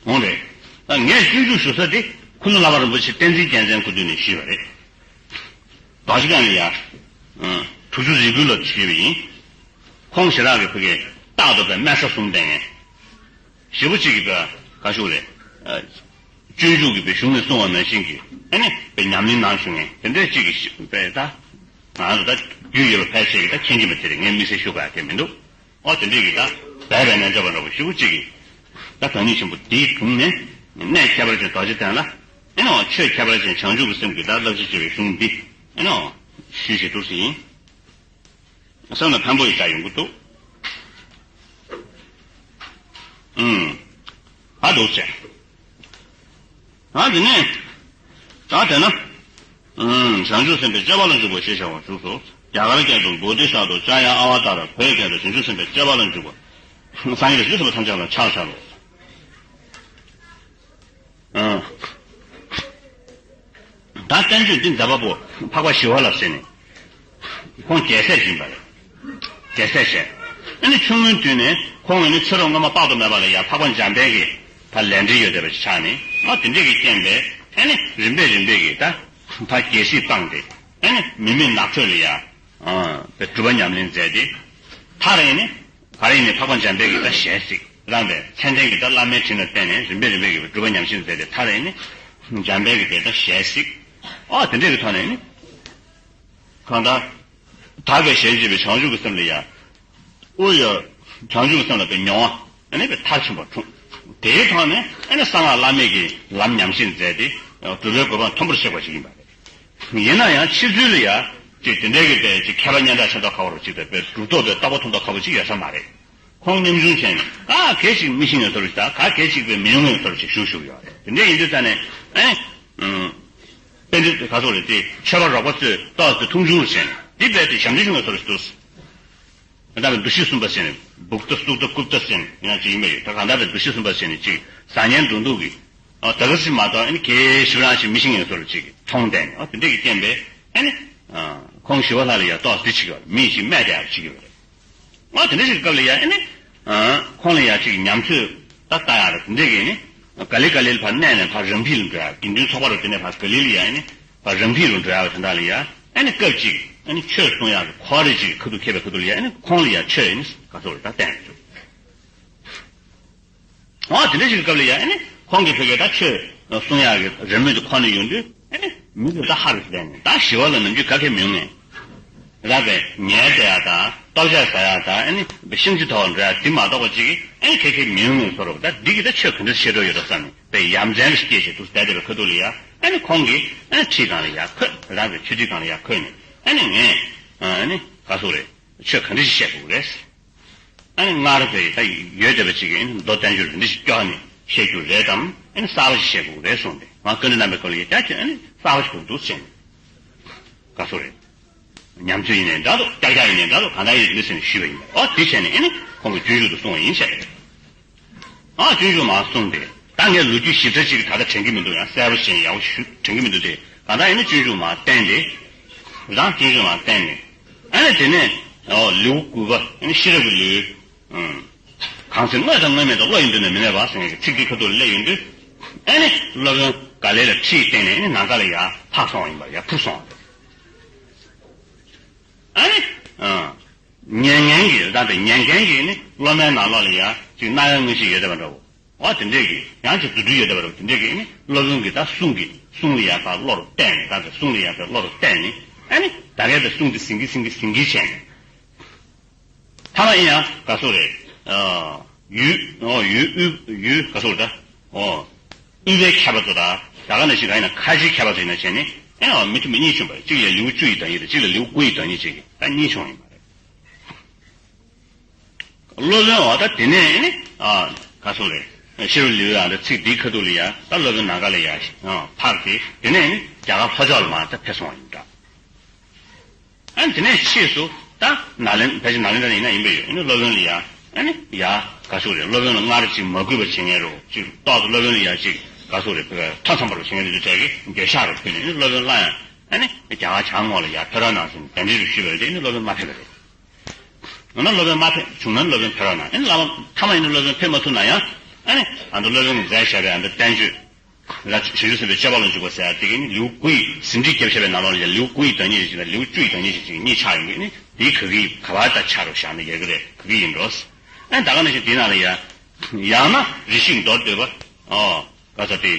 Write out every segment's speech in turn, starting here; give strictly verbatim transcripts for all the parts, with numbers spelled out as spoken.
འོང་རེད། ད་ངས་སྤྱོད་འཇུག་ཞུ་ས་དེ་ཁུ་ནུ་བླ་མ་རིན་པོ་ཆེ་བསྟན་འཛིན་རྒྱལ་མཚན་སྐུ་མདུན་ནས་ཞུས་པ་རེད། རྡོ་རྗེ་གདན་ལ་ཡ། ཨ། དྲུག་ཅུ་རེ་དགུའི་ལོ་ཞུས་པ་ཡིན། ཁོང་ཞེ་དྲག་གི་ཕ་གི་རྟག་ཏུ་པའི་སྨན་ས་བཟུང་བསྡད་མཁན། ཞེ་པོ་གཅིག་གི་པའི་ག་ཞུ་རེད། ཨ། སྤྱོད་འཇུག་གི་པའི་གཞུང་ནས་གསུངས་པ་ནང་བཞིན་གྱི་ཨ་ནི་པའི་ཉམས་ལེན་གནང་བཞུགས་མཁན་དེ་འདྲའི་གཅིག་གི་པའི་ད། ང་ཚོ་ད་རྒྱུས་ཡོད་པ་ཕལ་ཆེར་གྱི་ད་མཁྱེན་གྱི་མ་དེ་རེད། ངས་དམིགས་བསལ་ཞུ་དགོས་ཡ་དེ་མི་འདུག་ཨོ་དེ་འདྲས་ཀྱི་ད་སྦས་པའི་རྣལ་འབྱོར་པ་འདྲ་པོ་ཞེ་པོ་གཅིག་གིས་ད་དོན་གཉེར་ཆེན་པོ་འདིའི་དྲུང་ནས་གནས་ཁྱད་པར་ཅན་རྡོ་རྗེ་གདན་ལ་ཨེ་ནོ་ཆོས་ཁྱད་པར་ཅན་བྱང་ཆུབ་ཀྱི་སེམས་ཀྱི་ད་བསླབ་བྱ་ཅེས་པའི་གཞུང་འདི་ཨེ་ནོ་ཞུས་ཞེས་འདུག་ཟེར་ཡིན། སེམས་ལ་ཕན་པོ་ཡི་ཆ་ཡོང་གི་འདུག་ཨུམ། ཨ་འདུག་ཟེར། ད་དེ་ནས། ད་དེ་ན། ཨུམ། བྱང་ཆུབ་སེམས་དཔའི་སྤྱོད་པ་ལ་འཇུག་པ་ཞེས་བྱ་བ་བཞུགས་སོ། རྒྱ་གར་སྐད་དུ་བོ་དྷི་ས་ཏྭ་ཨ་ཙཱ་ཡ་ཨ་ཝ་ཏཱ་ར། བོད་སྐད་དུ་བྱང་ཆུབ་སེམས་དཔའི་སྤྱོད་པ་ལ་འཇུག་པ། སངས་རྒྱས་ལ་ཞུ་སེམས་པ་ཐམས་ཅད་ལ་ཕྱག་བྱ་ལོ། ཨུམ། ད་བསྟན་བཅོས་འདི་མཛད་པ་པོ་འཕགས་པ་ཞི་བ་ལྷ་ཟེར་ནས། ཁོང་རྒྱལ་སྲས་ཡིན་པ་རེད། རྒྱལ་སྲས་བྱས། ཨ་ནི་ཆུང་ངུའི་དུས་ནས་ཁོང་ཡང་ནི་ཕྱི་རོལ་མངོན་པ་དཔག་ཏུ་མེད་པ་ལ་ཡང་འཕགས་པ་འཇམ་དཔལ་གྱི་ད་ལས་འབྲེལ་ཡོད་བསྡད་པ་ཞིག་ཆགས་ནས། ཨ་དེ་འདྲས་ཀྱི་རྐྱེན་པས་ཨ་ནི་རིམ་པས་རིམ་པས་ཀྱིས་ད་ད་རྒྱལ་སྲིད་སྤངས་ཏེ་ཨ་ནི་མི་མེད་ནགས་ཁྲོད་ལ་ཡང་ཨ་སྒྲུབ་པ་ཉམས་ལེན་མཛད་དེ། མཐར་ཡང་ནི་ག་རེ་ཡིན་ནི་འཕགས་པ་འཇམ་དཔལ་གྱི་ད་ཞལ་གཟིགས་རང་པའི་མཚན་ལྡན་གྱི་ད་བླ་མའི་དྲིན་ལ་བརྟེན་ནས་རིམ་པས་རིམ་པས་ཀྱིས་སྒྲུབ་པ་ཉམས་ལེན་མཛད་དེ། མཐར་ཡང་ནི་འཇམ་དཔལ་གྱི་དེ་ད་ཞལ་གཟིགས། ཨ་དེ་འདྲས་ཀྱི་ཐོག་ནས་ནི། གང་ལྟར། དག་པའི་ཞལ་མཇལ་བའི་བྱང་ཆུབ་ཀྱི་སེམས་ལ་ཡ། དབུ་ཡ། བྱང་ཆུབ་ཀྱི་སེམས་ལ་པའི་མྱོང་བ། ཨ་ནི་པའི་མཐར་ཕྱིན་པ་འཁྲུངས། དེའི་ཐོག་ནས་ཨ་ནི་གསང་སྔགས་བླ་མེད་ཀྱི་ལམ་ཉམས་ལེན་མཛད་དེ། སྒྲུབ་པའི་གོ་འཕང་མཐོན་པོར་གཤེགས་པ་ཞིག་ཡིན་པ་རེད། ཡིན་ན་ཡང་ཕྱི་ཚུལ་ལ་ཡ། ཅིག་དེ་འདྲའི་གི་པའི་ཅིག་མཁས་པ་སྙན་གྲགས་ཆེ་མདོག་ཁ་པོ་རུ་ཅིག་དང་པའི་སྒྲུབ་ཐོབ་པའི་རྟོགས་པ་མཐོན་མདོག་ཁ་པོ་ཅིག་ཡོད་ས་མ་རེད། ཁོང་རྙོག་འཛིང་བྱས་ནས་ག་གེ་ཅིག་མི་ཤེས་ངེས་སོར་ཅིག་དང་ག་གེ་ཅིག་པའི་མི་ཡོང་ངེས་སོར་ཅིག་བཞུགས་བཞུགས་ཡོད་རེད། དེ་འདྲ་ཡིན་དུས་ཙ་ནས་ཨེ། ཨུམ། དཔེ་འདི་ག་ཚོད་རེད་དེ་ཆོས་པ་རོགས་པ་ཚོས་ཏོག་ཙེ་མཐོང་ཆུང་བྱས་ནས་འདི་རྦད་དེ་ཞབས་འདྲེན་ཞུ་ངེས་སོར་ཅིག་འདུག་ད་ལྟ་བའི་འདུ་ཤེས་གསུམ་པ་ཟེར་ནས་བུག་ཏ་སུག་ཏ་ཀུབ་ཏ་ཟེར་ནས་ཡང་ཅིག་ཡིན་པ་ཡོད། ད་གང་ལྟར་བའི་འདུ་ཤེས་གསུམ་པ་ཟེར་ནས་ཅིག་ཟ་ཉལ་འགྲོ་འདུག་གི། ཨ་ད་ག་ཟིག་མ་གཏོགས་ཨ་ནི་གལ་ཞིབ་རང་ཞིག་མི་ཤེས་ངེས་སོར་ཅིག་མཐོང་བསྡད་ནས། ཨ་དེ་འདྲས་ཀྱི་རྐྱེན་པས་ཨ་ནི། ཨ་ཁོང་ཞི་བ་ལྷ་ལ་ཡ་ཏོག་ཙེ་ཅིག་ཡོད་མི་ཞིག་སྨད་དེ་ཡག་ཅིག་ཡོད་རེད། ཨ་དེ་འདྲས་ཞིག་སྐབས་ལ་ཡ་ཨ་ནི། ཨ་ཁོང་ལ་ཡ་ཅིག་ཉམས་ཚོད་ད་ལྟ་ཡག་རེད། དེ་འདྲས་ཀྱི་ཨ་ནི། ག་ལེ་ག་ལེ་ལ་ཕར་གནས་ནས་ཕར་རང་ཕུད་ལ་འགྲོ་ཡག་དགེ་འདུན་ཚོགས་པ་རུ་དེ་ནས་ཕར་ག་ལེ་ལ་ཡ་ཨ་ནི། ཕར་རང་ཕུད་ལ་འགྲོ་ཡག་དེ་འདྲ་ལ་ཡ་ཨ་ནི་སྐབས་ཅིག་ཨ་ནི་ཆོས་གསུང་ཡག་གི་ཁོ་རེ་ཅིག་ཁ་ཐུག་ཁེལ་བའི་ཁ་ཐུག་ལ་ཡ་ཨ་ནི་ཁོང་ལ་ཡ་ཆོས་ཨ་ནི་ག་ཚོད་རེད་ད་བསྟན་བཅུག་ཨ་དེ་འདྲ་ཞིག་གི་སྐབས་ལ་ཡ་ཨ་ནི་ཁོང་གི་ཕ་གིར་ད་ཆོས་གསུང་ཡག་གི་རེ་སྨོན་དེ་ཁོ་ནས་ཡོང་དུས་ཨ་ནི་མི་ཚོས་ད་ཧ་རུ་བསྡད་ནས་ད་ཞི་བ་ལྷ་ནམ་རྒྱུན་ག་གེ་མི་ཡོང་ངེས། ར་བས་ཉལ་བསྡད་ཡག་དང་ལྟོ་ཆས་ཟ་ཡག་དང་ཨ་ནི་ཤིང་ཆུ་འཐུང་འགྲོ་ཡག་འདི་མ་གཏོགས་པ་ཅིག་ཨ་ནི་ག་གེ་མི་ཡོང་ངེས་སོར་རོ། ད་འདི་གི་ད་ཆོས་ག་འདྲ་བཤད་འགྲོ་ཡོད་ར་བསམ་ནས་པའི་ཡ་མཚན་ཞིག་སྐྱེས་བྱས་འདུག་བསྡད་བསྡད་པའི་ཁ་ཐུག་ལ་ཡ་ཨ་ནི་ཁོང་གིས་ཨ་ནི་ཁྲིའི་སྒང་ལ་ཡ་འཁོད། ར་བས་ཆུ་ཁྲིའི་སྒང་ལ་ཡ་འཁོད་ནས་ཨ་ནི་ངས་ཨ་ནི་ག་ཚོད་རེད། ཆོས་ག་འདྲ་ཞིག་བཤད་དགོས་རེད། ཨ་ནི་སྔར་བས་ད་ཡོད་བསྡད་པ་ཅིག་གིས་ཨ་ནི་མདོ་བསྟན་བཅོས་རེ་འདྲ་ཞིག་སྐྱོར་ནས་བཤད་རྒྱུ་རེད་དམ། ཨ་ནི་གསར་པ་ཞིག་བཤད་དགོས་རེད་གསུངས་ཏེ། ང་བཀའ་འདྲི་གནང་བའི་སྐབས་ལ་ཡ་ད་ཁྱོད་ཨ་ནི་གསར་པ་ཞིག་དགོས་འདུག་ཟེར་ནས། ག་ཚོད་རེད། ཉམས་ཚོད་ཡིན་ནའི་འདྲ་འདུག་ཀྱག་ཀྱག་ཡིན་ནའི་འདྲ་འདུག་གང་ལྟར་ཡིན་འདི་ཟེར་ནས་ཞུས་པ་ཡིན་པ། ཨོ་དེ་བྱས་ནས་ཨ་ནི་ཁོང་གིས་སྤྱོད་འཇུག་ཏུ་གསུངས་པ་ཡིན་བཤད་པ་རེད། ཨ་སྤྱོད་འཇུག་མར་གསུངས་ཏེ། ད་ངས་ལོ་རྒྱུས་ཞིབ་ཕྲ་ཅིག་ད་ལྟ་དྲན་གྱི་མི་འདུག་ཡང་གསལ་པོ་ཞིག་ཡག་པོ་ཞུ་དྲན་གྱི་མི་འདུག་སྟེ། གང་ལྟར་ཡིན་ན་སྤྱོད་འཇུག་མར་བསྟན་ཏེ། རང་སྤྱོད་འཇུག་མར་བསྟན་ནས། ཨ་ནི་དེ་ནས་ཨོ་ལེའུ་དགུ་པ་ཨ་ནི་ཤེས་རབ་ཀྱི་ལེའུ། ཨུམ། གང་ཚེ་དངོས་དང་དངོས་མེད་དུ་བློ་ཡི་མདུན་ན་མི་གནས་པ་ཟེར་མཁན་གྱི་ཚིག་འདིའི་ཁ་ཐུག་ལ་སླེབས་ཡོང་དུས། ཨ་ནི་སློབ་དཔོན་ག་ལེ་ལ་ཁྲིད་བསྟན་ནས་ཨ་ནི་ནམ་མཁའ་ལ་ཡར་འཕགས་སོང་བ་ཡིན་པ། ཡར་འཕུར་སོང་བ་རེད། ཨ་ནི། ཨ། ཉན་མཁན་གྱི་ད་ལྟ་ཉན་མཁན་གྱི་ནི་སློབ་མའི་ནང་ལོགས་ལ་ཡ་ཅིག་རྣ་ཡང་ངེས་ཤིག་ཡོད་བསྡད་པ་འདྲ་བོ། འོ་དེ་འདྲས་ཀྱི་ཡང་ཅིག་རྫུ་འཕྲུལ་ཡོད་བསྡད་པ་འདྲ་བོ་དེ་འདྲས་ཀྱི་ནི་སློབ་དཔོན་གྱི་ད་གསུང་གི་གསུང་ལ་ཡ་ད་བློ་རུ་གཏད་ནས། ད་ལྟ་གསུང་ལ་ཡ་ད་བློ་རུ་གཏད་ནས། ཨ་ནི་ད་གའི་ད་གསུང་དེ་ཟིན་གི་ཟིན་གི་ཟིན་གི་བྱས་ནས། ཐ་མ་ཡིན་ཡང་ག་སོ་རེད། ཨ། ཡུལ། ཨོ་ཡུལ་དབུས་ཡུལ་ག་སོ་རེད་ད། ཨོ། དབུས་པའི་མཁས་པ་ཚོ་དང་ད་ག་ནང་བཞིན་ག་ཡིན་ན་ཁ་ཆེའི་མཁས་པ་ཚོ་ཡིན་ན་བྱས་ནས་ཨེ་ཨོ་མི་ཐུབ་མི་གཉིས་བྱུང་བ་རེད། གཅིག་ལ་ལེའུ་བཅུ་ཡི་བདག་ཉིད་དང་གཅིག་ལ་ལེའུ་དགུ་ཡི་བདག་ཉིད་བྱེད་ཀྱི་ད་གཉིས་བྱུང་ཡིན་པ་རེད། སློབ་དཔོན་འོ་ད་དེ་ནས་ཨེ་ནི་ཨ་ག་སོ་རེད། ཤེས་རབ་ལེའུ་ཡང་ད་ཚིག་འདིའི་ཁ་ཐུག་ལ་ཡ་ད་སློབ་དཔོན་ནམ་མཁའ་ལ་ཡ་ཕར་དེ་དེ་ནས་ཨེ་ནི་རྒྱ་གར་ལྷོ་ཕྱོགས་ལ་མར་ད་ཕེབས་སོང་བ་ཡིན་འདྲ། ཨ་ནི་དེ་ནས་ཕྱིས་སུ་ད་ནཱ་ལེན་ཕལ་ཆེར་ནཱ་ལེནྡྲ་ཡིན་ན་ཡིན་པས་ཡོད། ཨ་ནི་སློབ་དཔོན་ལ་ཡ་ཨ་ནི་ཡ་ག་ཟུག་རེད། སློབ་དཔོན་ལ་སྔར་ཅིག་མ་གུས་པ་བྱེད་མཁན་རུ་ཅིག་ཏོག་ཙམ་སློབ་དཔོན་ལ་ཡ་ཅིག་ག་ཟུག་རེད། ཕ་གིར་ཐོ་འཚམ་པ་རུ་བྱེད་མཁན་དེ་ཚོ་གྲས་ཀྱིས་འགྱོད་བཤགས་རུ་ཕུལ་ནས་ཨ་ནི་སློབ་དཔོན་སླར་ཡང་ཨ་ནི་རྒྱ་གར་བྱང་ངོས་ལ་ཡ་ཕེབས་རོགས་གནང་ཟེར་ནས་གདན་འདྲེན་རུ་ཞུས་པ་རེད་དེ། ཨ་ནི་སློབ་དཔོན་མ་ཕེབས་པ་རེད། འོ་ན་སློབ་དཔོན་མ་ཕེབས་བྱུང་ན་སློབ་དཔོན་ཕེབས་རོགས་གནང་། ཨ་ནི་བླ་མ་ཐ་མ་ཡིན་ན་སློབ་དཔོན་ཕེབས་མ་ཐུབ་ན་ཡང་ ཨ་ནི་ཨ་མདོ་སློབ་དཔོན་གྱིས་མཛད་བཞག་པའི་ཨ་མདོ་བསྟན་བཅོས་ར་བྱང་ཆུབ་སེམས་དཔའི་སྤྱོད་པ་ལ་འཇུག་པ་ཟེར་ཡ་དེ་གི་ནི་ལེའུ་དགུ་ཡི་ཟིན་བྲིས་བརྒྱབ་བཞག་པའི་ནང་ལོགས་ལ་ཡང་ལེའུ་དགུ་ཡི་བདག་ཉིད་ཅེས་བྱས་ན་ལེའུ་བཅུ་ཡི་བདག་ཉིད་ཅེས་བྱས་ནས་གཉིས་ཆགས་ཡོང་གི་ནི་དེའི་ག་གི་ག་བ་ད་ཆ་རུ་བཞག་ན་ཡག་གི་རེད། ག་གི་ཡིན་འགྲོ། ཨ་ནི་ད་ག་ནང་བཞིན་དེའི་ནང་ལ་ཡ་ཡང་ན་རེ་ཞིག་མདོར་བསྡུས་པ། ཨོ་ག་ས་དེ།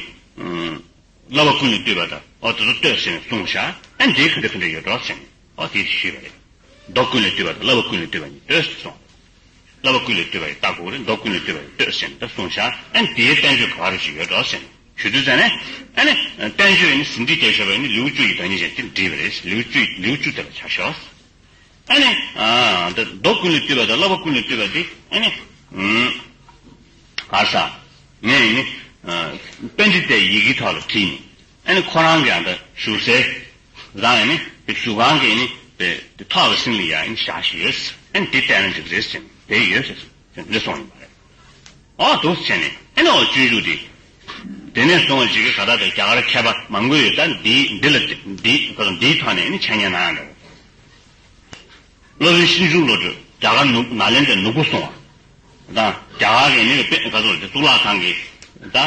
བསླབ་པ་ཀུན་ལས་བཏུས་པ་དང་ཨོ་དེ་ཚོ་ལྟོས་ཟེར་ནས་གསུངས་བཞག་ཨ་ནི་དེའི་ག་འདྲ་ག་འདྲ་ཡོད་འགྲོ་ཟེར་ནས་ཨོ་དེ་ཞུས་པ་རེད། མདོ་ཀུན་ལས་བཏུས་པ་དང་བསླབ་པ་ཀུན་ལས་བཏུས་པ་གཉིས་ལྟོས་ཟེར་གསུངས། བསླབ་པ་ཀུན་ལས་བཏུས་པ་ཡི་ལྟ་དགོས་རེད། མདོ་ཀུན་ལས་བཏུས་པ་ཡི་ལྟོས་ཟེར་ནས་ད་གསུངས་བཞག་ཨ་ནི་དེའི་བསྟན་བཅོས་ག་རེ་ཞིག་ཡོད་འགྲོ་ཟེར་ནས་ཞུ་དུས་ཙང་ནས་ཨ་ནི་བསྟན་བཅོས་ནི་ཟིན་བྲིས་བརྒྱབ་བཞག་པ་ནི་ལེའུ་བཅུ་ཡི་བདག་ཉིད་ཅན་དེ་འགྲིག་པ་རེད། ལེའུ་བཅུ་ལེའུ་བཅུ་དེ་ལ་ཆ་ཞོག་ཨ་ནི། ཨ་འདི་མདོ་ཀུན་ལས་བཏུས་པ་དང་བསླབ་པ་ཀུན་ལས་བཏུས་པ་འདི་ཨ་ནི། ཨུམ། ག་རེ་ཟ། ངས་ནི། ཨ་པཎྜི་ཏའི་ཡི་གེའི་ཐོག་ལ་བྲིས་ནས། ཨ་ནི་ཁོ་རང་གི་ཨ་འདི་བཞུགས་སའི། རང་ཡང་ནི་བཞུགས་ཁང་གི་ནི་དེ་ཐོག་གི་སེམས་ལ་ཡང་ནི་བཞག་བཞིན་ཡོད། ཨ་ནི་འདི་བལྟས་ན་འགྲིག་རེད་ཟེར་ནས་དེ་ཡོད་ཟེར་ནས་འདི་གསུངས་ཡིན་པ་རེད། ཨོ་འདུག་བྱས་ནས་ཨེ་ནི་ཨོ་སྤྱོད་འཇུག་འདི། དེ་ནས་བཟུང་བ་ཅིག་གི་ག་ད་དེ་རྒྱ་གར་མཁས་པ་མང་པོ་ཡོད། ད་འདི་འདི་ལ་འདི་ཁོ་ཚོ་འདིའི་ཐོག་ནས་ཨེ་ནི་འཆད་ཉན་གནང་ཡང་འདྲ། སློབ་དཔོན་ཤིན་སྦྱངས་བློ་གྲོས་རྒྱ་གར་ནུབ་ནཱ་ལེནྡྲའི་ནུབ་སྒོ་སོང་བ། ད་རྒྱ་གར་གྱི་ནི་དཔེ་ག་ཚོད་དེ་གཙུག་ལག་ཁང་གི་ད་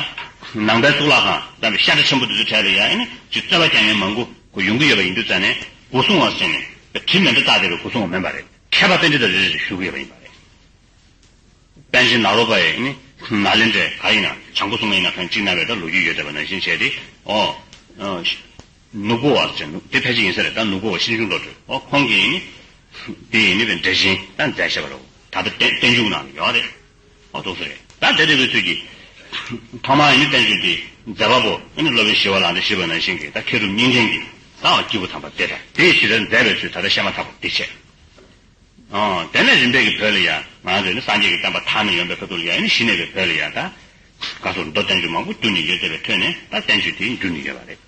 ནང་པའི་གཙུག་ལག་ཁང་ད་ཤ་ཁྲ་ཆེན་པོ་དེ་ཚོ་གྲས་ལ་ཡ་ཨེ་ནི་ཅིག་རྩོད་པ་རྒྱག་མཁན་མང་པོ་ཁོ་ཡོང་གི་ཡོད་པ་ཡིན་དུས་ཙང་ནས་སྒོ་སྲུང་བ་ཟེར་ནས་དྲི་མེད་འདྲ་བཏགས་བསྡད་པའི་སྒོ་སྲུང་བ་མིན་པ་རེད། མཁས་པ་པཎྜི་ཏ་རེ་རེ་ཞིག་བཞུགས་ཀྱི་ཡོད་པ་ཡིན་པ་རེད། པཎ་ཆེན་ནཱ་རོ་པ་ཡིས་ནི་ནཱ་ལེནྡྲའི་ག་ཡིན་ན་བྱང་སྒོ་སྲུང་མ་ཡིན་ན་གང་ཅིག་ན་བའི་ད་ལོ་རྒྱུས་ཡོད་བསྡད་པ་ནང་བཞིན་བྱས་ཏེ་ཨོ། ནུབ་སྒོ་བ་ཟེར་ནུབ་དེ་ཕལ་ཆེར་ཡིན་ས་རེད། ད་ནུབ་སྒོ་བ་ཤིན་སྦྱངས་བློ་གྲོས་ཨོ་ཁོང་གིས་ནི་དེ་ཡིན་ནི་བའི་འགྲེལ་ཆེན་ད་མཛད་བྱས་པ་རེད། ད་ལྟ་བསྟན་བསྟན་འཇུག་ནང་ལ་ཡོད་རེད། ཨོ་ཐུགས་སུ་རེད། ད་དེ་འདྲ་བའི་ཚུལ་གྱིས་ཐོག་མར་ཡིན་ནི་བསྟན་བཅོས་འདི་མཛད་པ་པོ་ཨ་ནི་སློབ་དཔོན་ཞི་བ་ལྷ་འདྲེ་ཞུས་པ་ནང་བཞིན་གྱི་ད་མཁས་གྲུབ་གཉིས་ལྡན་གྱི་ད་སྐྱེས་བུ་དམ་པ་དེ་དང་དེ་ཞེ་དྲག་མཛད་པའི་ཚུལ་ད་ལྟ་བཤད་མ་ཐག་པ་འདི་བྱས། ཨོ། དེ་ནས་རིམ་པས་ཀྱི་བོད་ལ་ཡ་ང་ཚོས་ནི་སངས་རྒྱས་ཀྱི་བསྟན་པ་དར་ནས་ཡོང་པའི་ཁ་ཐུག་ལ་ཡ་ནི་གཞི་ནས་པའི་བོད་ལ་ཡ་ད་ག་སོགས་མདོ་བསྟན་བཅོས་མང་པོ་བསྒྱུར་ནས་ཡོད་བསྡད་པའི་ཁྲོད་ནས་ད་བསྟན་བཅོས་དེ་བསྒྱུར་ནས་ཡོད་པ་རེད།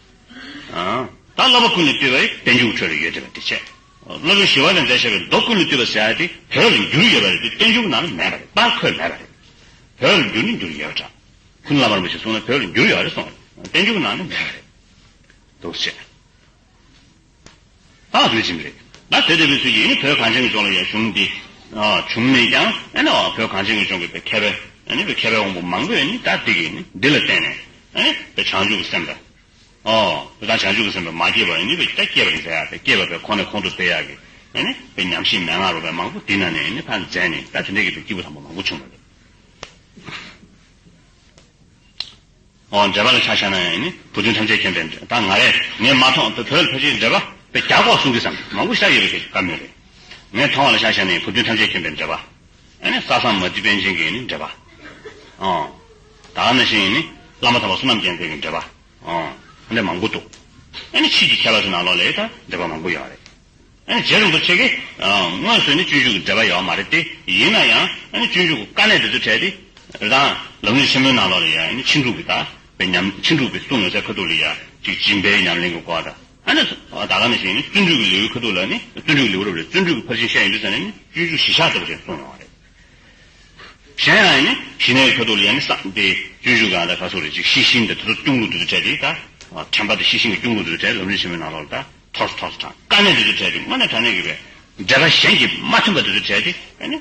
ཨ། ད་བསླབ་པ་ཀུན་ལས་བཏུས་པའི་བསྟན་འགྱུར་ཁྲོད་ལ་ཡོད་བསྡད་པ་དེ་བྱས། སློབ་དཔོན་ཞི་བ་ལྷས་མཛད་བཞག་པའི་མདོ་ཀུན་ལས་བཏུས་པ་ཟེར་ཡ་དེ་བོད་ལ་བསྒྱུར་ཡོད་པ་རེད་དེ་བསྟན་འགྱུར་ནང་ལ་མེད་པ་རེད། པར་འཁོད་མེད་པ་རེད། བོད་ལ་བསྒྱུར་ནི་བསྒྱུར་ཡོད་པ་འདྲ། ཀུན་བླ་མ་རིན་པོ་ཆེས་གསུངས་ན་བོད་ལ་བསྒྱུར་ཡོད་རེད་གསུངས། བསྟན་འགྱུར་ནང་ནས་མེད་པ་རེད། འདུག་ཟེར། ད་དུས་ཕྱིན་རེད། ད་དེ་ལྟ་བུའི་ཚུལ་གྱིས་ནི་བོད་གངས་ཅན་གྱི་ལྗོངས་ལ་ཡང་གཞུང་འདི་བྱུང་ནས་ཀྱང་ཨ་ནི་བོད་གངས་ཅན་གྱི་ལྗོངས་ཀྱི་བོད་མཁས་པའི་ཨ་ནི་བོད་མཁས་པའི་དབང་པོ་མང་པོས་ནི་ད་འདི་གི་ནི་འདི་ལ་བརྟེན་ནས་ཨ་ནི་བོད་བྱང་ཆུབ་ཀྱི་སེམས་དང་། ཨོ། བོད་དང་བྱང་ཆུབ་ཀྱི་སེམས་དཔའ་མ་སྐྱེས་པ་ནི་བོད་ད་སྐྱེས་པར་མཛད་ཡ་དང་སྐྱེས་པ་བོད་ཁོ་ནས་ཁོང་དུ་སྤེལ་ཡ་གི་ཨ་ནི་བོད་ཉམས་ཞིབ་མན་ངག་རུ་བའི་མང་པོ་འདི་ན་ནས་ནི་ཕར་མཛད་ནས་ད་དེ་འདྲའི་གི་བོད་སྐྱེས་བུ་དམ་པ་མང་པོ་བྱུང་བ་རེད། ཨོ་འགྲེལ་པ་ལ་ཆ་བཞག་ན་ཡང་ནི་བུ་སྟོན་ཐམས་ཅད་མཁྱེན་པའི་འགྲེལ་ད་ང་རེ་ངས་མ་མཐོང་བོད་ལ་ཕལ་ཆེར་འགྲེལ་པ་དཔེ་བརྒྱ་སྐོར་གསུང་གི་བསམ་མང་པོ་ཞིག་ཡོད་པའི་སྐབས་མེད་རེད། ངས་མཐོང་བ་ལ་ཆ་བཞག་ནས་བུ་སྟོན་ཐམས་ཅད་མཁྱེན་པའི་འགྲེལ་པ་ཨ་ནི་ས་བཟང་མ་ཏི་པཎ་ཆེན་གྱི་ནི་འགྲེལ་པ། ཨོ། ད་ནང་བཞིན་ནི་བླ་མ་དམ་པ་བསོད་ནམས་རྒྱལ་མཚན་གྱི་འགྲེལ་པ། ཨོ། ཨ་ནི་མང་པོ་འདུག་ཨ་ནི་ཕྱིས་ཀྱི་མཁས་པ་ཚོའི་ནང་ལོགས་ལ་ད་འགྲེལ་པ་མང་པོ་ཡོད་རེད། ཨ་ནི་རྗེ་རིན་པོ་ཆེ་གིས་དངོས་སུ་ནི་སྤྱོད་འཇུག་གི་འགྲེལ་པ་ཡོད་མ་རེད་དེ་ཡིན་ན་ཡང་ཨ་ནི་སྤྱོད་འཇུག་གི་དཀའ་གནད་དེ་ཚོ་བྲལ་ཏེ་རང་ལམ་རིམ་ཆེན་མོའི་ནང་ལོགས་ལ་ཡང་ཨ་ནི་ཕྱིན་དྲུག་གི་ད་པའི་ཉམས་ཕྱིན་དྲུག་པའི་གསུང་ཡོད་ཚད་ཁ་ཐུག་ལ་ཡང་ཅིག་སྦྱིན་པའི་ཉམས་ལེན་གྱི་སྐོར་དང་ཨ་ནི་ད་ག་ནང་བཞིན་ནི་བརྩོན་འགྲུས་ཀྱི་ལེའུའི་ཁ་ཐུག་ལ་ནི་བརྩོན་འགྲུས་ཀྱི་ལེའུ་རབ་རེད། བརྩོན་འགྲུས་ཀྱི་ཕར་ཕྱིན་བཤད་ཡོང་དུས་ཙམ་ནས་ནི་སྤྱོད་འཇུག་གཞི་བཞག་ལྟ་བུ་ཞིག་གསུངས་ཡོང་བ་རེད། གཞན་ཡང་ནི་ཞི་གནས་ཀྱི་ཁ་ཐུག་ལ་ཡང་ནི་ས་དེ་སྤྱོད་འཇུག་གི་ཨ་ད་ག་སོགས་རེད་ཅིག་ཤེས་བཞིན་དེ་དེ་ཚོ་སྐྱོང་ལུགས་དེ་ཚོ་བྲལ་ཏེ་ད་དྲན་པ་དེ་ཤེས་བཞིན་གྱི་སྐྱོང་ལུགས་དེ་ཚོ་བྲལ་ལམ་རིམ་ཆེན་མོའི་ནང་ལོགས་ལ་ད་ཐོར་ཐོར་དང་དཀའ་གནད་དེ་ཚོ་བྲལ་ཏེ་དངོས་གནས་དྲང་གནས་ཀྱི་བའི་འགྲེལ་པ་གཞན་གྱིས་མ་མཐུན་པ་དེ་ཚོ་བྲལ་ཏེ་ཨ་ནི་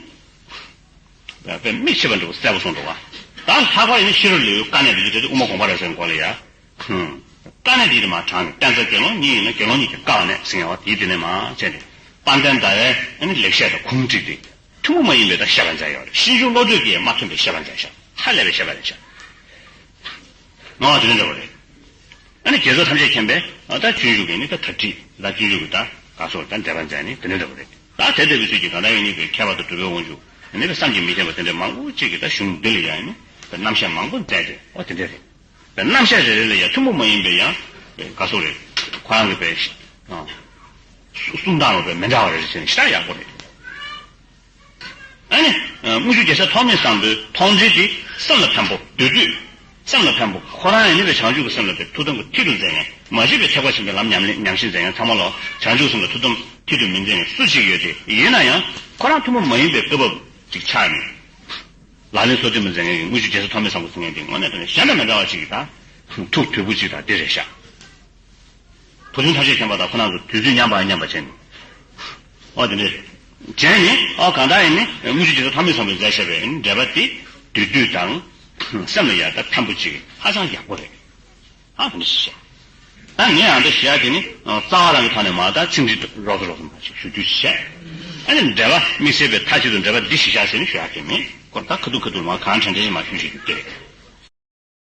དཔེ་མིག་ཕྱེ་བ་འདྲ་བོ་གསལ་པོ་གསུངས་འདུག་བ། ད་ལྷག་པར་ཡིན་ན་ཤེས་རབ་ལེའུའི་དཀའ་གནད་དེ་ཚོ་བྲལ་ཏེ་དབུ་མ་དགོངས་པ་རབ་གསལ་གྱི་སྐོར་ལ་ཡ། ཧུམ། དཀའ་གནད་འདི་དེ་མ་དྲངས་ནས་བསྟན་རྩ་དགེ་སློང་གཉིས་ཡིན་ན་དགེ་སློང་གཉིས་ཀྱི་བཀའ་ནས་ཟིན་ཡང་བ་དེའི་དེ་ནས་མ་བྱས་ནས་དཔལ་ལྡན་ཟླ་བའི་ཨ་ནི་ལེགས་བཤད་དང་གུང་བསྒྲིགས་ཏེ་ཐུན་མོང་མ་ཡིན་པའི་ད་བཤད་པ་མཛད་ཡོད་རེད། ཤིན་སྦྱངས་བློ་གྲོས་ཀྱིས་མ་མཐུན་པའི་བཤད་པ་མཛད་ཤག་ཧ་ལས་པའི་བཤད་པ་རེད་ཤག་ང་བ་དེ་འདྲ་འདྲ་བོ་རེད། ཨ་ནི་རྒྱལ་ཚབ་ཐམས་ཅད་མཁྱེན་པས་ཨ་ད་སྤྱོད་འཇུག་གི་ནི་ད་དར་ཁྲིད་ད་སྤྱོད་འཇུག་གི་ད་ག་སོགས་ད་འགྲེལ་པ་མཛད་ནི་དེ་འདྲ་འདྲ་བོ་རེད། ད་དེ་ལྟ་བུའི་ཚུལ་གྱིས་ད་ལྟ་ཡོད་ནི་པའི་མཁས་པ་དང་གྲུབ་པའི་དབང་ཕྱུག་ནི་པའི་བསམ་གྱིས་མི་ཁྱབ་པ་དེ་འདྲ་མང་པོ་ཅིག་གིས་ད་གཞུང་འདི་ལ་ཡང་ནི་པའི་རྣམ་གཞག་མང་པོ་མཛད་དེ་ཨོ་དེ་འདྲ་རེད། རྣམ་གཞག་རེ་རེ་ལ་ཡང་ཐུན་མོང་མ་ཡིན་པའི་ཡང་ག་སོགས་རེད། ཁོ་རང་གི་པའི་གསུང་སྟངས་ལ་པའི་མི་འདྲ་བ་རེ་རེ་བྱས་ནས་ཞེ་དྲག་ཡག་པོ་རེད། ཨ་ནི་དངུལ་ཆུ་རྒྱལ་སྲས་ཐོགས་མེད་བཟང་པོའི་མཐོང་གྲོལ་དེ་སེམས་ལ་ཕན་པོ་བདུད་བདུད་སེམས་ལ་ཕན་པོ་ཁོ་རང་ཡང་ནི་པའི་བྱང་ཆུབ་ཀྱི་སེམས་ལ་པའི་ཐུགས་དམ་གྱི་མཐིལ་དུ་འཛིན་མཁན་མ་གཞི་པའི་ཐེག་པ་ཆེན་པོའི་ལམ་ཉམས་ལེན་ཉམས་ཞིབ་མཛད་མཁན་ཚང་མ་ལ་བྱང་ཆུབ་སེམས་ལ་ཐུགས་དམ་མཐིལ་དུ་མི་འཛིན་མཁན་སུ་གཅིག་ཡོད་དེ་ཡིན་ན་ཡང་ཁོ་རང་ཐུན་མོང་མ་ཡིན་པའི་བཀའ་བབས་ཅིག་ཆགས་ནས། ལག་ལེན་སོ་བདུན་མ་མཛད་མཁན་གྱི་དངུལ་ཆུ་རྒྱལ་སྲས་ཐོགས་མེད་བཟང་པོ་ཟེར་མཁན་དེ་དངོས་གནས་དྲང་གནས་གཞན་དང་མི་འདྲ་བ་ཅིག་གི་ད་ཐུགས་དོད་པོ་ཅིག་དང་དེ་རེད་ཤག་བུ་སྟོན་ཐམས་ཅད་མཁྱེན་པ་དང་ཁོ་རང་ཚོ་དུས་ཚོད་མཉམ་པ་མཉམ་པ་བྱས་ནས་ཨོ་དེ་འདྲས་བྱས་ནས་ཨོ་གང་ལྟར་ཡིན་ནི་དངུལ་ཆུ་རྒྱལ་སྲས་ཐོགས་མེད་བཟང་པོས་མཛད་བཞག་པའི་འགྲེལ་པ་དེ་བདུད་བདུད་དང་ སེམས་ལ་ཡ་ད་ཕན་པོ་ཅིག་ཧ་ཅང་ཡག་པོ་རེད། ཨ་འདི་ཞེས། ཨ་ངས་ཡང་འདི་ཞེས་དེ་ནི་རྩ་བ་རང་གི་ཐོག་ནས་མ་ད་ཚིག་འདི་རོབ་ཙམ་རོབ་ཙམ་མ་ཞིག་ཞུ་རྒྱུ་བྱས། ཨ་ནི་འགྲེལ་པ་དམིགས་བསལ་པའི་མཐའ་གཅིག་ཏུ་འགྲེལ་པ་འདི་ཞིག་བཞག་ཟེར་ནི་ཞུ་ཡག་གི་མེད། ཁོ་ད་ཁ་ཐུག་ཁ་ཐུག་མ་གང་དྲན་དྲན་མ་ཞུ་ཞིག་རྒྱུ་དེ་རེད།